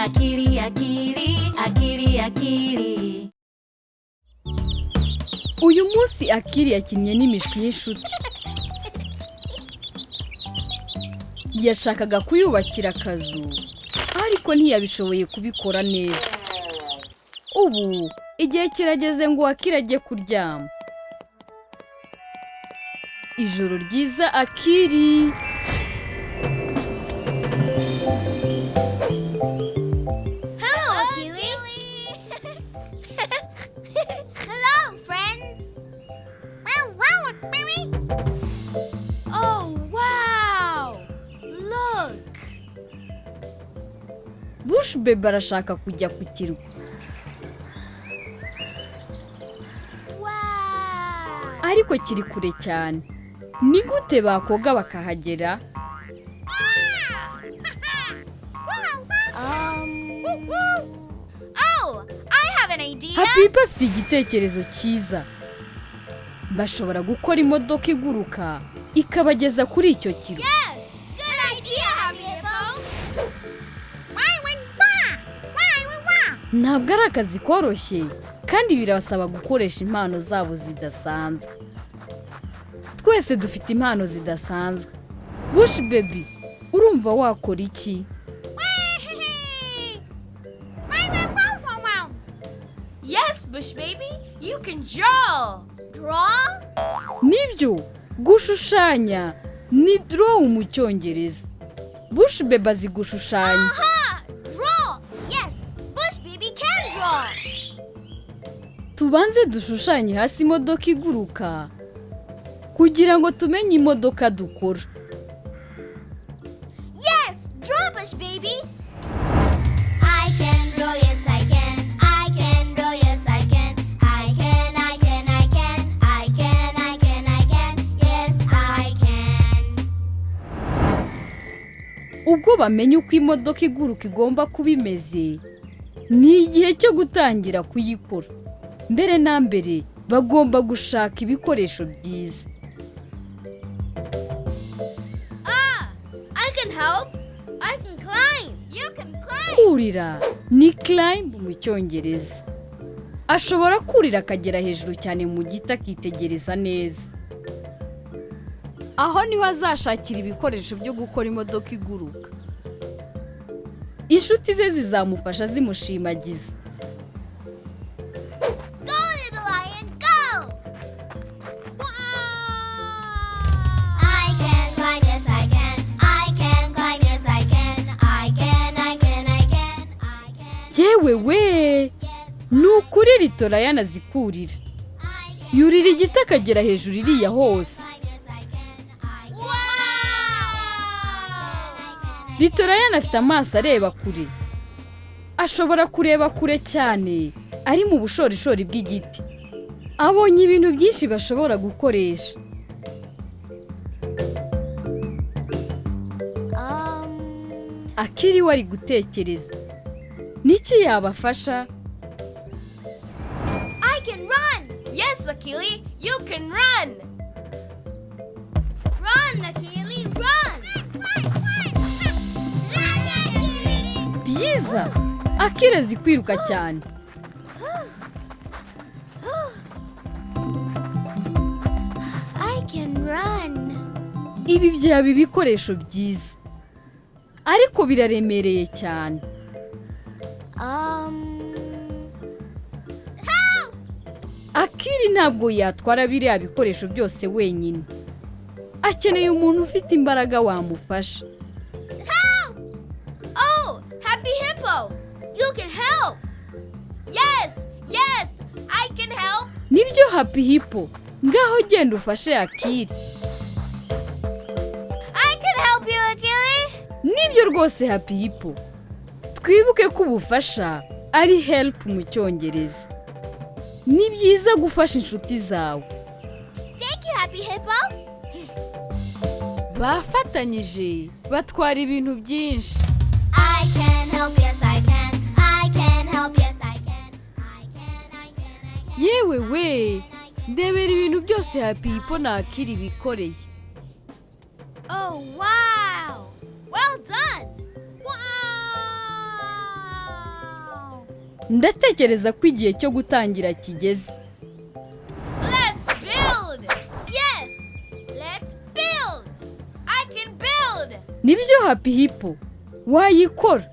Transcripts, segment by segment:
Akili, akili, akili, akili. Uyu munsi Akili yakinnye n'imishwi y'inshuti. Yashakaga kuyubakira akazu, ariko ntiyabishoboye kubikora neza. Ubu igihe kirageze ngo Akili ajye kuryama. Ijoro ryiza, Akili. Hello, Akili. Hello, friends. Oh, wow. Look. Bush Baby arashaka kujya ku kirwa. Wow. Ariko kiri kure cyane. Ni gute bakoga bakahagera? Oh, I have an idea. Happy Hippo afite igitekerezo cyiza. Bashobora gukora imodoka iguruka ikabageza kuri icyo kirwa. Yes. Good idea, Happy Hippo. Ntabwo ari akazi koroshye, kandi birabasaba gukoresha impano zabo zidasanzwe. Twese dufite impano zidasanzwe. Bush Baby, urumva wakora iki? Yes, Bush Baby, you can draw. Draw? Nibyo, gushushanya ni draw mu Cyongereza. Bush Baby azi gushushanya. Aha! Draw! Yes, Bush Baby can draw. Tubanze dushushanye hasi imodoka iguruka kugira ngo tumenye imodoka dukora. Yes, draw, Bush Baby. I can draw, yes I can. I can draw, yes I can. I can, I can, I can. I can, I can, I can. Yes, I can. Ubwo bamenye uko imodoka iguruka igomba kuba imeze, ni igihe cyo gutangira kuyikora. Mbere na mbere bagomba gushaka ibikoresho byiza. Ah, I can help. I can climb. You can climb. Kurira ni climb mu Cyongereza. Ashobora kurira akagera hejuru cyane mu giti, akitegereza neza. Aho niho azashakira ibikoresho byo gukora imodoka iguruka. Inshuti ze zizamufasha zimushimagiza. Go, little lion, go! I can climb, yes I can. I can climb, yes I can. I can, I can, I can. I can, Yewe we! Yes, Ni ukuri Little Lion azi kurira. I can Yurira igiti akagera hejuru iriya hose. climb, yes I can. I can. Wow! Little Lion afite amaso areba kure. Ashobora kureba kure cyane ari mu bushorishori bw'igiti. Abonye ibintu byinshi bashobora gukoresha. Akili we ari gutekereza niki yabafasha. I can run. Yes, Akili, you can run. Run, Akili, run! Run, Akili! Byiza, Akili azi kwiruka cyane. I can run. Ibi byaba ibikoresho byiza, ariko biraremereye cyane. Help! Akili ntabwo yatwara biriya bikoresho byose wenyine. Akeneye umuntu ufite imbaraga wamufasha. Help! Oh, Happy Hippo! You can help! Yes, I can help. Nibyo, Happy Hippo, ngaho genda ufashe Akili. I can help you, Akili. Nibyo rwose, Happy Hippo. Twibuke ko ubufasha ari help mu Cyongereza. Ni byiza gufasha inshuti zawe. Thank you, Happy Hippo. Bafatanyije batwara ibintu byinshi. I can help, yes I can. I can help, yes I can. I can, I can, I can. Yewe we, ndebera ibintu byose Happy Hippo na Akili bikoreye. Oh, wow! Well done! Wow! Ndatekereza ko igihe cyo gutangira kigeze. Let's build! Yes! Let's build! I can build! Nibyo, Happy Hippo, wayikora.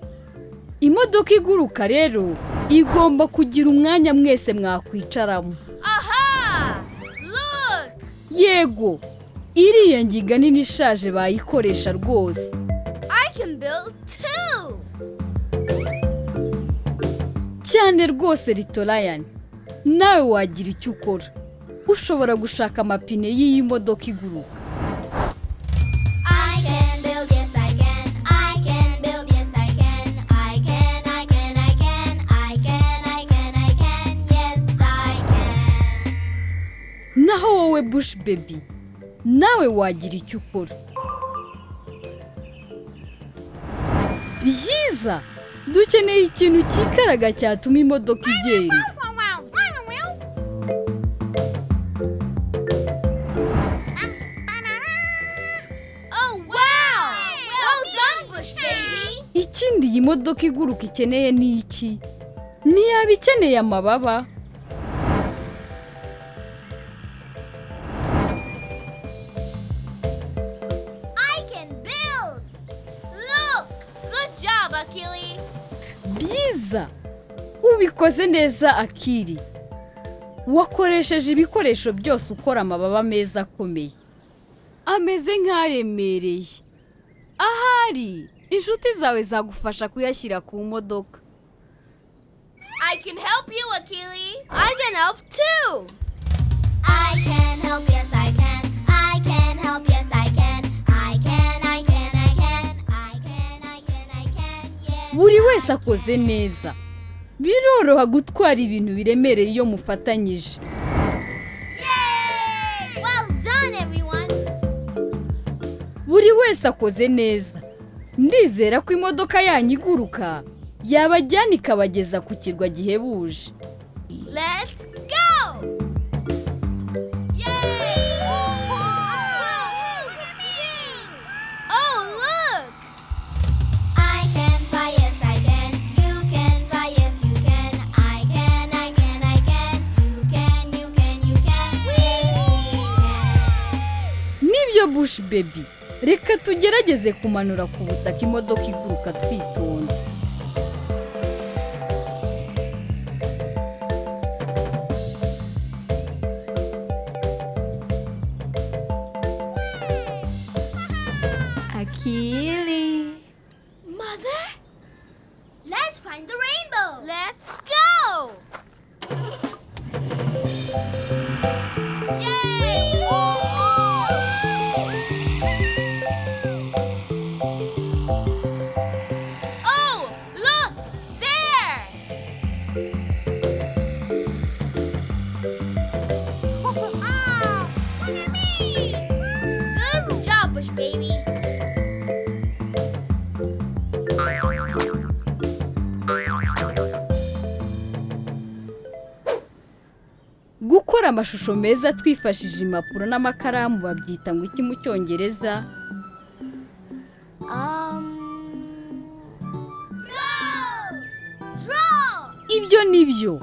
Imodoka iguruka rero igomba kugira umwanya mwese mwakwicaramo. Aha! Look! Yego, iriya ngiga nini ishaje bayikoresha rwose. I can build too! Cyane rwose, Little Lion, nawe wagira icyo ukora. Ushobora gushaka amapine y'iyi modoka iguruka. I can build, yes I can. I can build, yes I can. I can, I can, I can. I can, I can, I can. Yes I can. Naho wowe, Bush Baby, nawe wagira icyo ukora. Byiza, dukeneye ikintu cyikaraga cyatuma imodoka igenda. Oh wow! Well done, Bush Baby! Ikindi iyi modoka iguruka ikeneye ni iki? Ntiyaba ikeneye amababa? I can build! Look! Good job, Akili! Byiza, ubikoze neza, Akili. Wakoresheje ibikoresho byose ukora amababa meza akomeye, ameze nk'aremereye. Ahari inshuti zawe zagufasha kuyashyira ku modoka. I can help you, Akili! I can help too! I can help, yes I can. I can help, yes I can. I can, I can, I can. I can, I can, I can. Yes. Buri wese akoze neza. Biroroha gutwara ibintu biremereye iyo mufatanyije. Yay! Well done, everyone! Buri wese akoze neza. Ndizera ko imodoka yanyu iguruka yabajyana ikabageza ku kirwa gihebuje. Let's go! Yay! Oh, look! I can fly, yes I can. You can fly, yes you can. I can, I can, I can. You can, you can, you can. Yes, we can. Nibyo, Bush Baby, reka tugerageze kumanura ku butaka imodoka iguruka twitonze. Akili. Mother? Let's find the rainbow. Let's go! Yay! Oh, look! There! Good job, Bush Baby. Gukora amashusho meza twifashishije impapuro n'amakaramu babyita ngo iki mu Cyongereza? Draw! Draw! Ibyo ni byo.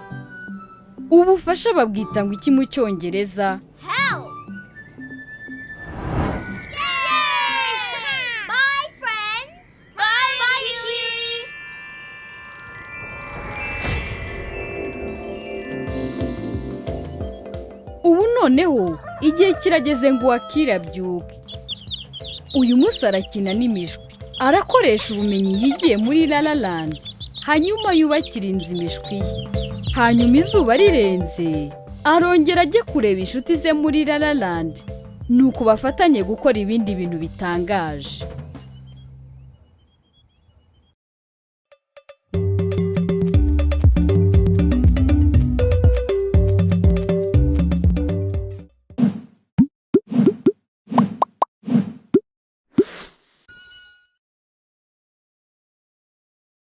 Ubufasha babwita ngo iki mu Cyongereza? Help! Yay! Bye, friends! Bye, Bye, Akili! Akili! Ubu noneho igihe kirageze ngo Akili abyuke. Uyu munsi arakina n'imishwi. Arakoresha ubumenyi yigiye muri Lalaland, hanyuma yubakira inzu imishwi ye. Hanyuma izuba rirenze arongera ajye kureba inshuti ze muri Lalaland, nuko bafatanye gukora ibindi bintu bitangaje.